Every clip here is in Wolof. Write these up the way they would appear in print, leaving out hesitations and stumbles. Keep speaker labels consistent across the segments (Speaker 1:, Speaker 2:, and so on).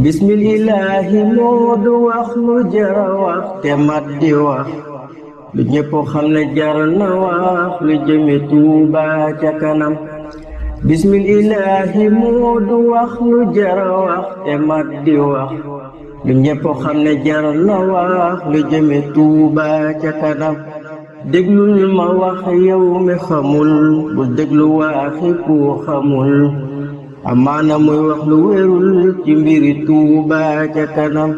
Speaker 1: bismillaahi moo du wax lu jara wax te mat di wax lu ñépp xam ne jar na wax lu jëme Tuuba ca kanam. bismillaahi moo du wax lu jara wax te mat di wax lu ñépp xam ne jar na wax lu jëme Tuuba ca kanam. déglul ma wax yow mi xamul bu déglu waxi ku xamul amaana muy wax lu wérul ci mbiri Tuuba ca kanam.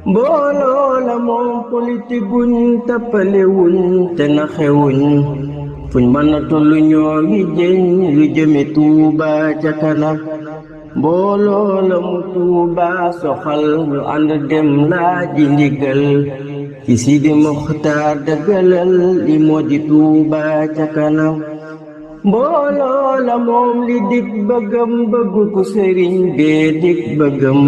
Speaker 1: mbooloo la moom politique guñ tappale wuñ te naxewuñ fuñ mën a tollu ñoo ngi jëñ lu jëme Tuuba ca kanam. mbooloo la mu Tuuba soxal ñu ànd dem laaji ndigal ci Sidi Muxtaar dëggalal li moo di Tuuba ca kanam. mbooloo la moom li dig bëggam bëggu ko sëriñ bee dig bëggam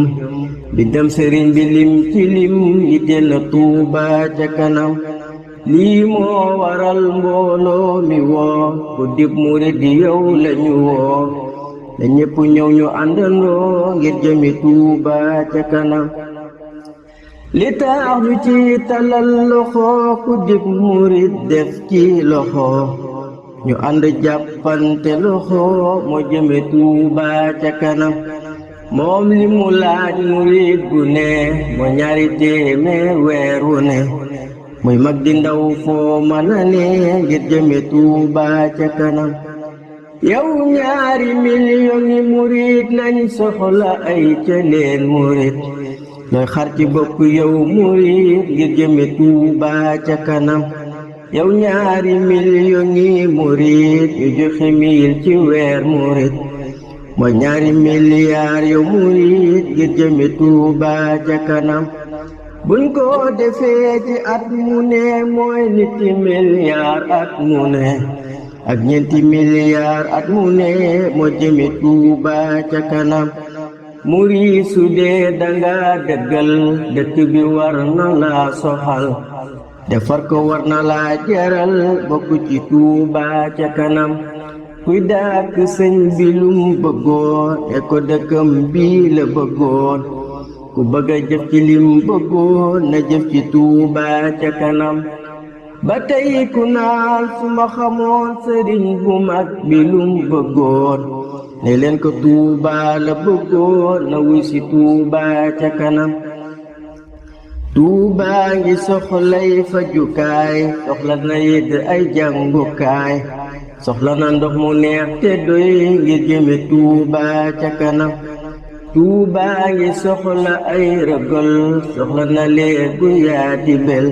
Speaker 1: li dem sëriñ bi lim ci lim yite na Tuuba ca kanam. lii moo waral mbooloo mi woo ku dib murid di yow lañu woo la ñépp ñëw ñu àndandoo ngir jëmi Tuuba ca kanam. li tax ñu ci talal loxo ku dib murid def ci loxo ñu ànd jàppante loxo moo jëme Tuuba ca kanam. moom li mu laaj murid bu ne moo ñaari téeméer weer wu ne muy mag di ndaw foo mën a ne ngir jëme Tuuba ca kanam. yow ñaari million yi murid lañ soxla ay ca leen murid looy xar ci bopp yow murid ngir jëme Tuuba ca kanam. yow ñaari million yi murid yu joxe mil ci weer murid mooy ñaari milliards yow murid ngir jëme Tuuba ca kanam. buñ ko defee ci at mu ne mooy niti milliards at mu ne ak ñeenti milliards at mu ne moo jëme Tuuba ca kanam. murid su dee danga dëggal dëkk bi war na la soxal defar ko war na la jaral bokk ci Tuuba ca kanam. kuy dàkk sëñ bi lum bëggoon e ko dëkkam bi la bëggoon ku bëgg a jëf ci lim bëggoon na jëf ci Tuuba ca kanam. ba tey ku naan su ma xamoon sëriñ bu mag bi lum bëggoon ne leen ko Tuuba la bëggoon na wuy si Tuuba ca kanam. Tuuba ngi soxlay fajukaay soxla na it ay jàngukaay soxla na ndox mu neex te doy ngir jëme Tuuba ca kanam. Tuuba ngi soxla ay rëgol soxla na léegu yaati bel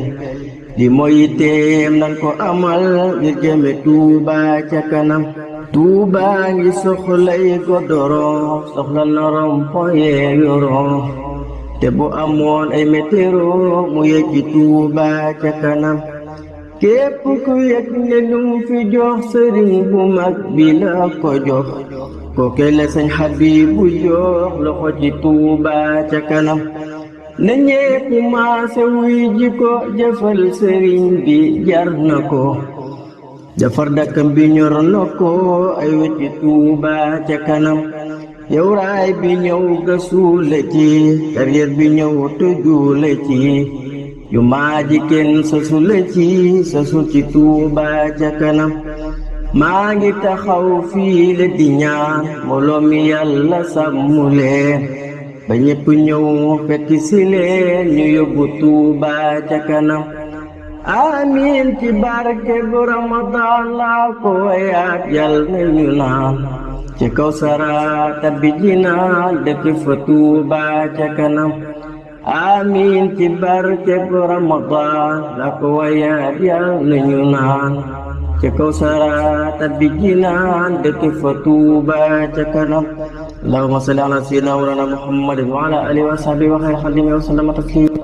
Speaker 1: li mooy yitteem nan ko amal ngir jëme Tuuba ca kanam. Tuuba ngi soxlay godoron soxla na rond-point yoron te bu amoon ay météro mu yegg ci Tuuba ca kanam. képp ku yegg ne lum fi jox sëriñ bu mag bi la ko jox kooke la sëñ Habibu jox loxo ci Tuuba ca kanam. na ñépp maase wuy ji ko jëfal sëriñ bi jar na ko defar dëkkam bi ñor na ko ay wecci Tuuba ca kanam. yow raay bi ñëw gasuule ci carrière bi ñëw tëjuule ci yu maa ji kenn sasule ci sasul ci Tuuba ca kanam. maa ngi taxaw fii la di ñaan mbooloo mi Yàlla sàmmu leen ba ñépp ñëw fekk si leen ñu yóbbu Tuuba ca kanam. amiin ci barke bu Ramadan laa ko wayaat Yàlla na ñu naan ci kaw saraata bi jinaan dëkk fa Tuuba ca kanam. amiin ci barke bu Ramadan laa ko wayaat Yàlla na ñu naan ci kaw saraata bi jinaan dëkk fa Tuuba ca kanam. allahumma salli ala sayyidina wa mawlana Muhammadin wa ala alihi wa sahbihi wa xayri xadimi wa sallama taslima.